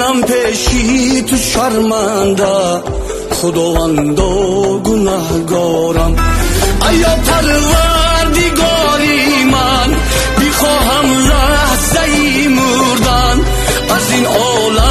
Манам пеши ту шарманда, Худовандо гунаҳгорам. Ая Парвардигори ман, бихоҳам лаҳзаи мурдан, аз ин олам.